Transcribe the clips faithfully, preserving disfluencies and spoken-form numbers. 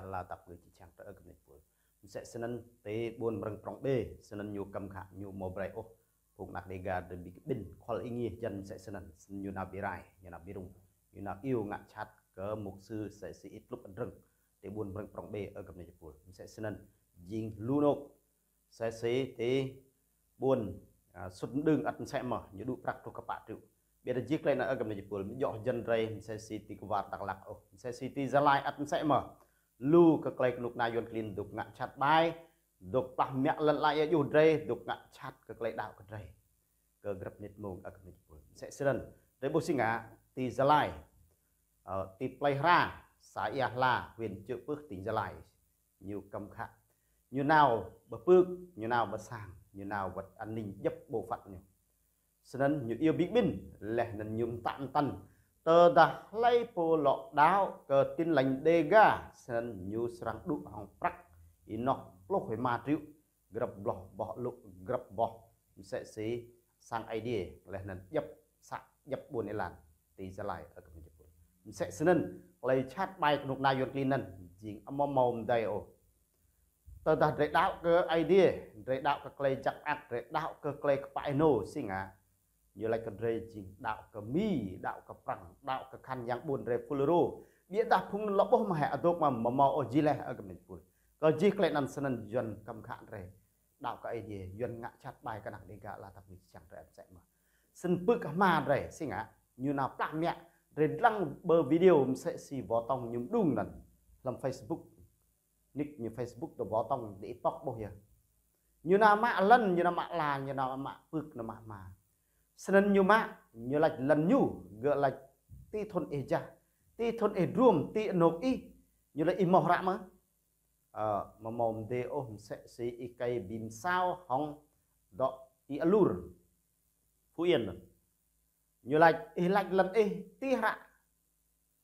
Ala tap ngư čiăng trơ ơ găp ni pul. Msĕ snăn ti ƀuôn Mrơ̆ng Prŏng Bê, snăn ñu kăm khă, ñu mâo brei ôh. Phung anak Dega drei bi kƀĭn, khol êngiê hjăn msĕ snăn, snăn ñu nao bi rai, ñu nao bi rŭng, ñu nao iêu ngă čhat kơ mục sư msĕ si Y Tlŭk Adrơ̆ng, ti ƀuôn Mrơ̆ng Prŏng Bê ơ găp ni pul. Msĕ snăn, jing lu anôk, msĕ si ti ƀuôn, a, Sŭt Mđưng ăt msĕ mơh, ñu đŭ prăk truh kơ pă triệu. Ƀiădah jih klei anăn ơ găp ni pul, amâo djŏ hjăn drei, msĕ si ti kwar Dak Lak ôh, msĕ si ti Gia Lai ăt msĕ mơh. Lu kơ klei knŭk kna Yuăn klin dôk ngă čhat ƀai, dôk plah mă lăn ala êa juh drei, dôk ngă čhat kơ klei đăo kơ drei. Kơ grăp mnĭt mmông ơ găp ni pul. Msĕ snăn, drei ƀuh si ngă, ti Gia Lai, ơ, ti plei Hra, xã Ia Hla, huyện Chư Pưh, tỉnh Gia Lai. Ñu kăm khă. Ñu nao bi pưk, ñu nao bi sang, ñu nao wăt an ninh djăp bộ phận ñu. Snăn ñu iêu bi kƀĭn, leh anăn ñu mtă mtăn. Tơdah hlei pô lŏ đăo kơ Tin Lành Dega, snăn ñu srăng đŭ hŏng prăk ênoh pluh êma triệu, grăp boh, boh lŭ, grăp boh, msĕ si sang Aê Diê, leh anăn djăp să, djăp ƀuôn êlan, ti Gia Lai ơ găp ni pul. Msĕ snăn, klei čhat ƀai knŭk kna Yuăn klin anăn, jing amâo mâo mdei ôh. Tơdah drei đăo kơ Aê Diê, drei đăo kơ klei jăk mơak, drei đăo kơ klei kpă ênô si ngă. Ñu lač kơ drei jing đăo kơ Mi, đăo kơ Prăng, đăo kơ khăn yang ƀuôn drei FULRO. Ƀiădah phung anăn lŏ ƀuh mơh hĕ adôk mơh amâo mâo ôh jih leh ơ găp ni pul. Kơ jih klei anăn snăn Yuăn kăm khă drei. Đăo kơ Aê Diê, Yuăn ngă čhat ƀai kơ anak Dega ala tap ngư čiăng drei msĕ mơh. Snăn pưk hma drei, si ngă, ñu nao plah mă, drei dlăng bơ video msĕ si Botong ñu mđung anăn, hlăm Facebook. Nick ñu Facebook dŏ Botong di ipok ƀuh yơh. Ñu nao mă lăn, ñu nao mă ala, ñu nao mă pưk, nao mă hma. Snăn ñu mă, ñu lač lăn ñu, gơ̆ lač ti thŭn ih jah, ti thŭn ih druôm, ti anôk ih, ñu lač ih mâo hră mơh. Ơ, amâo mâo mdê ôh msĕ si ih kei bi msao hŏng dŏ Y Alur, Phú Yên. Ñu lač, ih lač lăn ih ti hră.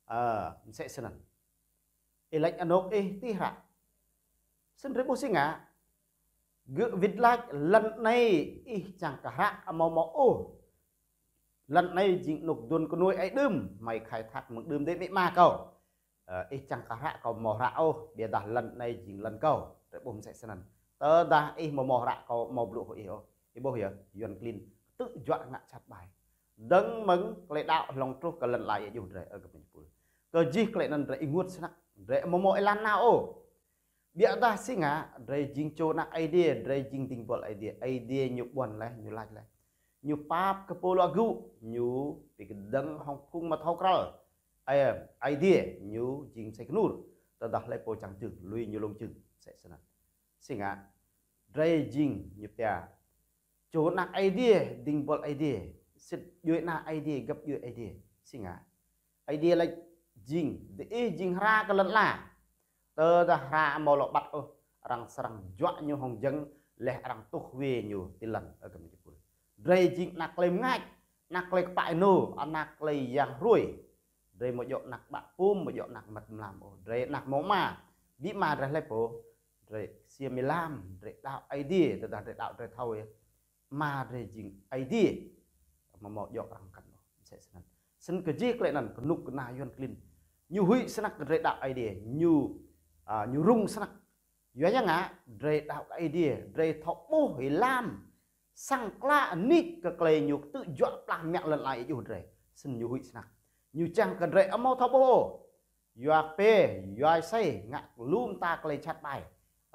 Ơ, msĕ snăn. Ih lač anôk ih ti hră. Snăn drei ƀuh si ngă. Gơ̆ wĭt lač lăn anei ih čiăng kơ hră amâo mâo ôh. Lăn anei jing anôk aduôn knuih aê đưm, hmei khai thác mơ̆ng đưm dê amĭ ama kâo. Ơ, ih čiăng kơ hră kâo amâo hră ôh, ƀiădah lăn anei jing lăn kâo. Drei ƀuh msĕ snăn. Tơdah ih amâo mâo hră kâo amâo blŭ hŏng ih ôh. Ih ƀuh yơh, Yuăn klin ktư̆ juă ngă čhat ƀai. Dơ̆ng mơ̆ng klei đăo hlŏng truh kơ lăn ala êa juh drei ơ găp ni pul. Kơ jih klei anăn drei ênguôt snăk, drei amâo mâo êlan nao ôh. Ƀiădah si ngă, drei jing čô anak Aê Diê, drei jing dĭng buăl Aê Diê, Aê Diê ñu ƀuăn leh, ñu lač leh. Ñu pap kơ pô luă gŭ, ñu bi kdơ̆ng hŏng phung amâo thâo kral. Ơ, Aê Diê, ñu jing msei knur. Tơdah hlei pô čiăng jưng, lui ñu lông jưng, msĕ snăn. Si ngă, drei jing ñu pia čô anak Aê Diê, dĭng buăl Aê Diê, sĭt djuê ana Aê Diê, găp djuê Aê Diê. Si ngă. Aê Diê lač jing, diih jing hra kơ lăn ala. Tơdah hra amâo lŏ ƀăt ôh, arăng srăng juă ñu hŏng jơ̆ng, leh arăng tuh wê ñu ti lăn ơ găp ni pul. Drei jing anak klei mngač, anak klei kpă ênô, anak klei yang hruê. Drei amâo djŏ anak ƀă pum, amâo djŏ anak măt mlam ôh. Drei anak mâo ama, bi ama drei hlei pô. Drei ksiêm êlam, drei đăo Aê Diê, tơdah drei đăo drei thâo yơh. Ama drei jing Aê Diê. Amâo mâo djŏ arăng mkăn ôh. Msĕ snăn. Snăn kơ jih klei anăn knŭk kna Yuăn klin. Ñu huĭ snăk kơ drei đăo Aê Diê. Ñu, a, ñu rŭng snăk. Yua ya ngă, drei đăo kơ Aê Diê, drei thâo ƀuh êlam. Săng klă nik kơ klei ñu ktư̆ juă plah mă lăn ala êa juh drei. Snăn ñu huĭ snăk. Ñu čiăng kơ drei amâo thâo ƀuh ôh. Yua kpê, yua êsei, ngă lu mta klei čhat ƀai.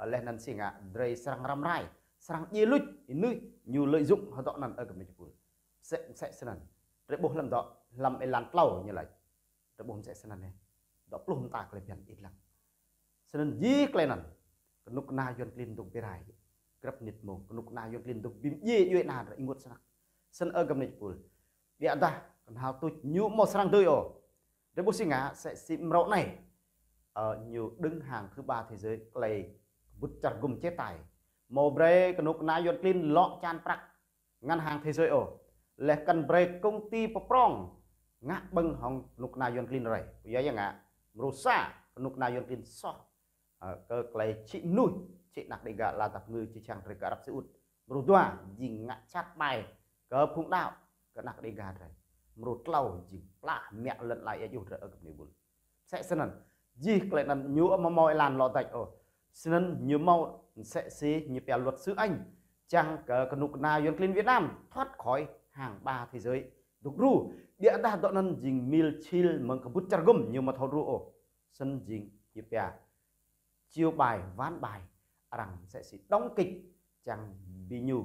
Leh anăn si ngă, drei srăng răm rai, srăng djiê luč, ênưih, ñu lợi dụng hŏng dŏ anăn ơ găp ni pul. Msĕ, msĕ snăn. Drei ƀuh hlăm dŏ, hlăm êlan tlâo ñu lač. Drei ƀuh msĕ snăn yơh. Dŏ pluh mta klei bhiăn ih dlăng. Snăn jih klei anăn. Knŭk kna Yuăn klin dôk bi rai. Grăp mnĭt mmông, knŭk kna Yuăn klin dôk bi mdjiê djuê ana drei ênguôt snăk. Snăn ơ găp ni pul. Ƀiădah, knhal tuč ñu amâo srăng dưi ôh. Drei ƀuh si ngă, msĕ si mrâo anei. Ơ, ñu đứng hàng thứ ba thế giới, klei bŭt čar gŭm chế tài. Amâo brei knŭk kna Yuăn klin lŏ čan prăk ngân hàng thế giới ôh. Leh kăn brei công ty pơprŏng ngă ƀơ̆ng hŏng knŭk kna Yuăn klin rei. Yua ya ngă, mrô sa knŭk kna Yuăn klin soh, ơ, kơ klei čhĭ mnuih, čhĭ anak Dega ala tap ngư čiăng drei kơ Arăp Siut. Mrô dua jing ngă čhat ƀai kơ phung đăo, kơ anak Dega drei. Mrô tlâo jing plah mă lăn ala êa juh drei ơ găp ni pul. Msĕ snăn, Jih klei anăn ñu amâo mâo êlan lŏ dăč ôh. Snăn ñu mâo msĕ si ñu pia luật sư Anh, čiăng kơ knŭk kna Yuăn klin Việt Nam thoát khỏi hàng ba thế giới dôk đru. Ƀiădah dŏ anăn jing mil čhil mơ̆ng kbŭt čar gŭm ñu amâo thâo đru ôh. Snăn jing ñu pia chiêu bài, ván bài, arăng msĕ si đóng kịch, čiăng bi ñu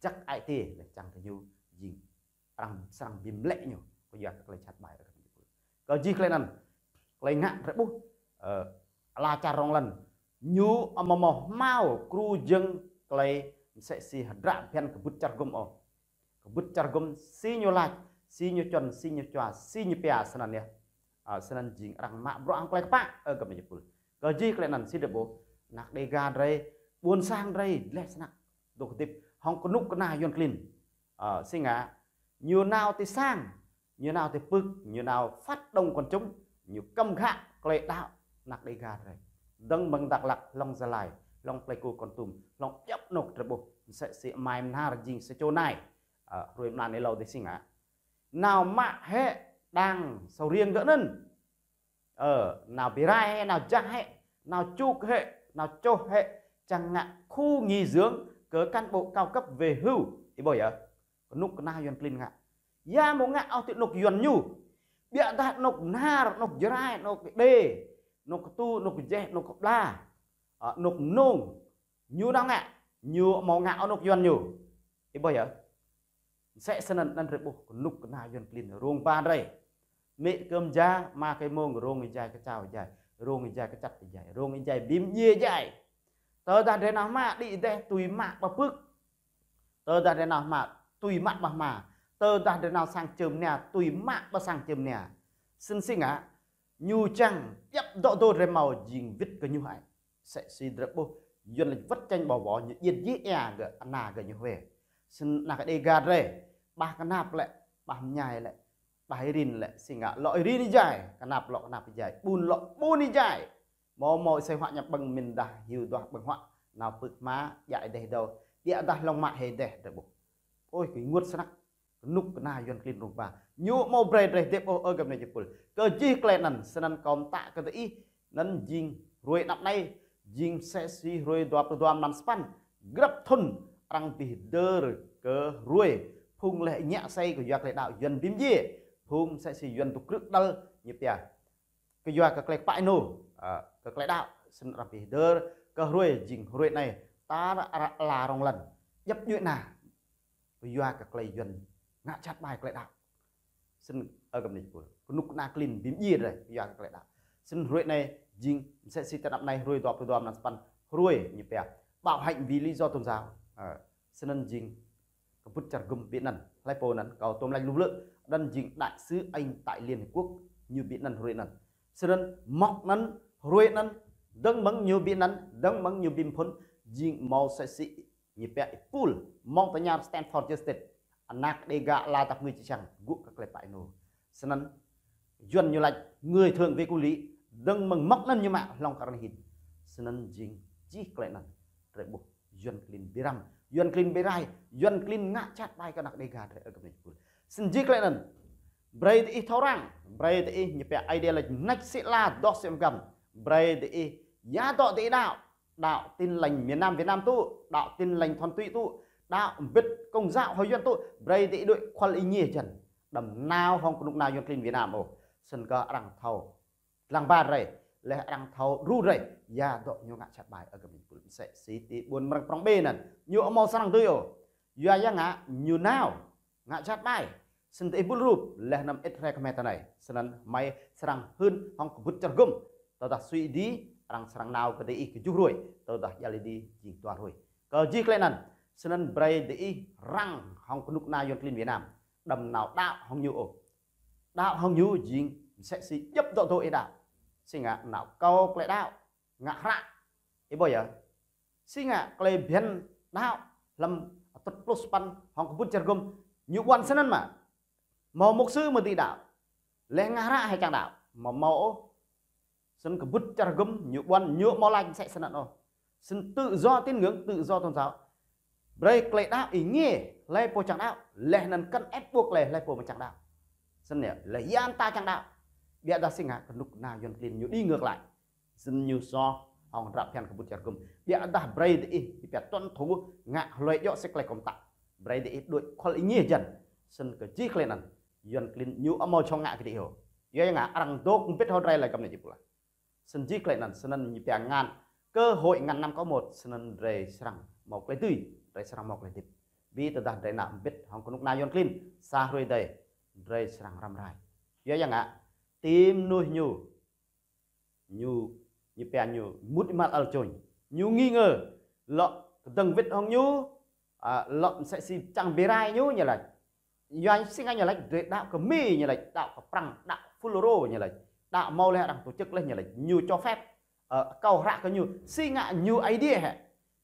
jăk ai tiê, leh čiăng kơ ñu jing arăng srăng bi mlĕ ñu, kyua kơ klei jhat ƀai. Kơ jih klei anăn, klei ngă drei ƀuh, ơ, ala čar rŏng lăn, ñu amâo mâo hmao kru jơ̆ng klei msĕ si hdră bhiăn kbŭt čar gŭm ôh. Kbŭt čar gŭm si ñu lač, si ñu čuăn, si ñu čua, si ñu pia snăn yơh. Ơ, snăn jing arăng mă bruă hŏng klei kpă, ơ, găp ni jih pul. Kơ jih klei anăn si drei ƀuh, anak Đêga drei, ƀuôn sang drei, dleh snăk dôk hdĭp hŏng knŭk kna Yuăn klin. Ơ, si ngă, ñu nao ti sang, ñu nao ti pưk, ñu nao phát động quần chúng, ñu kăm ghă klei đăo anak Đêga drei. Dơ̆ng mơ̆ng Dak Lak, hlŏng Gia Lai, hlŏng Pleiku, Kon Tum, hlŏng djăp anôk drei ƀuh, msĕ si amai Mnar jing sa čô nai, ơ, hruê mlan êlâo dih si ngă. Nao mă hĕ đang sầu riêng gơ̆ anăn. Ơ, nao bi rai hĕ, nao jah hĕ, nao čuk hĕ, nao čoh hĕ, čiăng ngă khu nghỉ dưỡng kơ cán bộ cao cấp về hưu. Ih ƀuh yơh, knŭk kna Yuăn klin ngă. Ya amâo ngă ôh ti anôk Yuăn ñu. Ƀiădah anôk Mnar, anôk Jarai, anôk Êđê, anôk Ktu, anôk Jeh, anôk Kbla, ơ, anôk Mnông. Ñu nao ngă, ñu amâo ngă ôh anôk Yuăn ñu. Ih ƀuh yơh. Msĕ snăn anăn drei ƀuh knŭk kna Yuăn klin rông ba drei. Mĭ kơ mja, ma kơ mông, rông êjai kčao êjai, rông êjai kčăt êjai, rông êjai bi mdjiê êjai. Tơdah drei nao hma đĭ êdeh tui mă ƀă pưk. Tơdah drei nao hma tui mă ƀă hma. Tơdah drei nao sang čơm nia tui mă ƀă sang čơm nia. Snăn si ngă, ñu čiăng djăp dŏ dô drei mâo jing wĭt kơ ñu hơăi. Msĕ si drei ƀuh, Yuăn lač wăt čeñ ƀâo wô ñu djiêt jih êa gơ̆, ana gơ̆ ñu hwiê. Snăn anak Đêga drei, ƀah knap lĕ, ƀah mñai lĕ, ƀah êrin lĕ, si ngă lŏ êrin êjai, knap lŏ knap êjai, ƀun lŏ ƀun êjai. Mâo mâo êsei huă ñăm ƀơ̆ng mĭndah hiu duah ƀơ̆ng huă, nao pưk hma, djă êdeh dâo, djă dah hlŏng mă hĕ êdeh drei ƀuh. Ôi, kơ ênguôt snăk. Knŭk kna Yuăn klin rông ba. Ñu amâo brei drei hdĭp ôh, ơ găp ni jih pul. Kơ jih klei anăn, snăn kâo mtă kơ diih, anăn jing hruê anăp anei, jing msĕ si hruê dua pluh dua mlan sa păn. Grăp thŭn, arăng bi hdơr kơ hruê phung leh ñă asei kyua klei đăo Yuăn bi mdjiê. Phung msĕ si Yuăn dôk krư̆ kđăl ñu pia. Kyua kơ klei kpă ênô, ơ, kơ klei đăo, snăn arăng bi hdơr kơ hruê jing hruê anei, tar ala rŏng lăn, djăp djuê ana. Kyua kơ klei Yuăn ngă jhat ƀai klei đăo. Snăn, ơ găp ni jih pul. Knŭk kna klin bi mdjiê drei, kyua kơ klei đăo. Snăn hruê anei, jing msĕ si ti anăp anei hruê dua pluh dua mlan sa păn, hruê ñu pia bạo hành vì lý do tôn giáo. Ơ, snăn jing kbŭt čar gŭm bi anăn, hlei pô anăn, kâo tuôm lač lu blư̆, anăn jing đại sứ Anh tại Liên Hiệp Quốc, ñu bi anăn hruê anăn. Snăn mŏk anăn, hruê anăn, dơ̆ng mơ̆ng ñu bi anăn, dơ̆ng mơ̆ng ñu bi mphŭn, jing mâo msĕ si ñu pia êpul, mâo tơñar Stand for Justice. Anak Đêga ala tăp ngư čiăng gŭ kơ klei kpă ênô. Snăn, Yuăn ñu lač người thượng vì công lý, dơ̆ng mơ̆ng mŏk anăn ñu mă hlŏng kơ arăng hĭn. Snăn jing jih klei anăn drei ƀuh Yuăn klin bi răm, Yuăn klin bi rai, Yuăn klin ngă jhat ƀai kơ anak Đêga drei, ơ găp ni jih pul. Snăn jih klei anăn, brei diih thâo răng, brei diih ñu pia Aê Diê lač mnêč sĭ ala, doh sĭ mgăm, brei diih ya dŏ diih đăo, đăo Tin Lành miền Nam Việt Nam tŭ, đăo Tin Lành thuần túy tŭ, đăo mbĭt Công giáo Hội Yuăn tŭ, brei diih đuĕ kual êngiê hjăn. Đăm nao hŏng knŭk kna Yuăn klin Việt Nam ôh. Snăn kơ arăng thâo dlăng ba drei, leh arăng thâo đru drei, ya dŏ ñu ngă jhat ƀai, ơ găp ni jih pul, msĕ si ti ƀuôn Mrơ̆ng Prŏng B anăn, ñu amâo srăng dưi ôh. Yua ya ngă, ñu nao ngă jhat ƀai. Snăn diih ƀuh rup, leh anăn ĭt hriê kơ hmei tinei. Snăn hmei srăng hưn hŏng kbŭt čar gŭm. Tơdah sui êdi, arăng srăng nao kơ diih kjuh hruê. Tơdah djăl êdi, jing dua hruê. Kơ jih klei anăn, snăn brei diih răng hŏng knŭk kna Yuăn klin Việt Nam. Đăm nao đăo hŏng ñu ôh. Đăo hŏng ñu jing msĕ si djăp dŏ dô ih đăo. Si ngă nao akâo klei đăo, ngă hră. Ih ƀuh yơh. Si ngă klei bhiăn đăo hlăm atŭt pluh sa păn hŏng kbŭt čar gŭm ñu ƀuăn snăn mă. Mâo mục sư mơ̆ dưi đăo. Leh ngă hră hĕ čiăng đăo. Amâo mâo ôh. Snăn kbŭt čar gŭm ñu ƀuăn ñu amâo lač msĕ snăn ôh. Snăn tự do tín ngưỡng, tự do tôn giáo. Brei klei đăo êngiê, hlei pô čiăng đăo, leh anăn kăn êp ƀuh klei hlei pô amâo čiăng đăo. Snăn yơh, leh ya mta čiăng đăo. Ƀiădah si ngă knŭk kna Yuăn klin ñu đi ngược lại. Snăn ñu soh hŏng hdră phiăn kbŭt čar gŭm. Ƀiădah brei diih, ih pia tuân thủ ngă hlue djŏ si klei kâo mtă. Brei diih đuĕ khuăl êngiê hjăn. Snăn kơ jih klei anăn Yuăn klin ñu amâo jhŏng ngă kơ diih ôh. Yua ya ngă arăng dôk mbĭt hŏng drei leh găp anei jih pul ah. Snăn jih klei anăn, snăn ñu pia ngăn cơ hội ngăn năm có một, snăn drei srăng mâo klei dưi, drei srăng mâo klei hdĭp. Bi tơdah drei nao mbĭt hŏng knŭk kna Yuăn klin, sa hruê dih, drei srăng răm rai. Yua ya ngă, ti mnuih ñu, ñu, ñu pia ñu mŭt êmăt ăl čôñ. Ñu nghi ngờ, lŏ kdơ̆ng wĭt hŏng ñu, a, lŏ msĕ si čiăng bi rai ñu ñu lač. Yua si ngă ñu lač, drei đăo kơ Mi ñu lač, đăo kơ Prăng, đăo kơ FULRO ñu lač, đăo mâo leh arăng tổ chức leh ñu lač, ñu cho phép, ơ, akâo hră kơ ñu, si ngă ñu Aê Diê hĕ,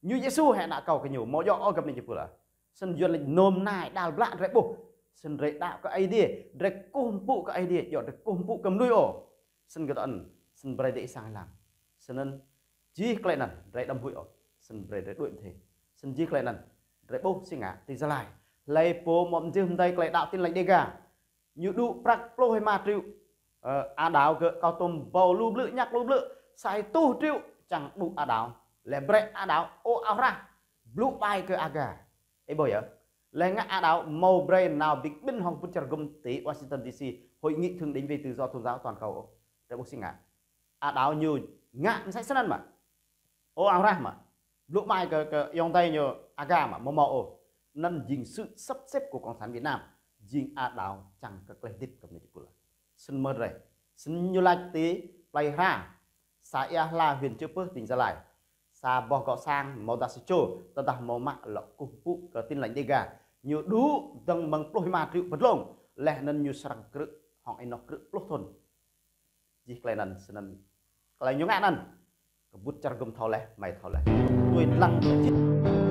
ñu Yêsu hĕ nao akâo kơ ñu, amâo djŏ ôh găp anei jih pul ah. Snăn Yuăn lač nôm nai đăl blă drei ƀuh. Snăn drei đăo kơ Aê Diê, drei kkuh mpŭ kơ Aê Diê, djŏ drei kkuh mpŭ kơ mnuih ôh. Snăn kơ tơl, snăn brei diih săng êlam. Snăn jih klei anăn, drei đăm huĭ ôh. Snăn brei drei đuĕ mdê. Snăn jih klei anăn, drei ƀuh si ngă ti Gia Lai. Hlei pô mâo mjưh mdei klei đăo Tin Lành Đêga, ñu đŭ prăk pluh êma triệu, ơ, êa đao gơ̆, akâo tuôm ƀâo lu blư̆, ñăk lu blư̆, sa êtuh triệu čiăng đŭ êa đao. Leh brei êa đao, ô ao hrah, blŭ ƀai kơ Aga. Ih ƀuh yơh. Leh ngă êa đao mâo brei nao bi kƀĭn hŏng kbŭt čar gŭm ti Washington D C, Hội nghị thượng đỉnh về tự do tôn giáo toàn cầu. Drei ƀuh si ngă. Êa đao ñu ngă msĕ snăn mă. Ô ao hrah mă. Blŭ ƀai kơ, kơ ayŏng adei ñu Aga mă, amâo mâo ôh. Anăn jing sự sắp xếp của Cộng sản Việt Nam. Jing êa đao čiăng kơ klei hdĭp găp anei jih pul ah. Snăn mơh drei. Snăn ñu lač ti plei hra, xã Ia Hla, huyện Chư Pưh, tỉnh Gia Lai. Sa boh gŏ sang mâodah sa čô, tơdah mâo mă lŏ kkuh mpŭ kơ Tin Lành Đêga, ñu đŭ dơ̆ng mơ̆ng pluh êma triệu bi dlông, leh anăn ñu srăng krư̆ hŏng ênoh krư̆ pluh thŭn. Jih klei anăn snăn. Klei ñu ngă anăn, kbŭt čar gŭm thâo leh, hmei thâo leh. Tui dlăng kơ jih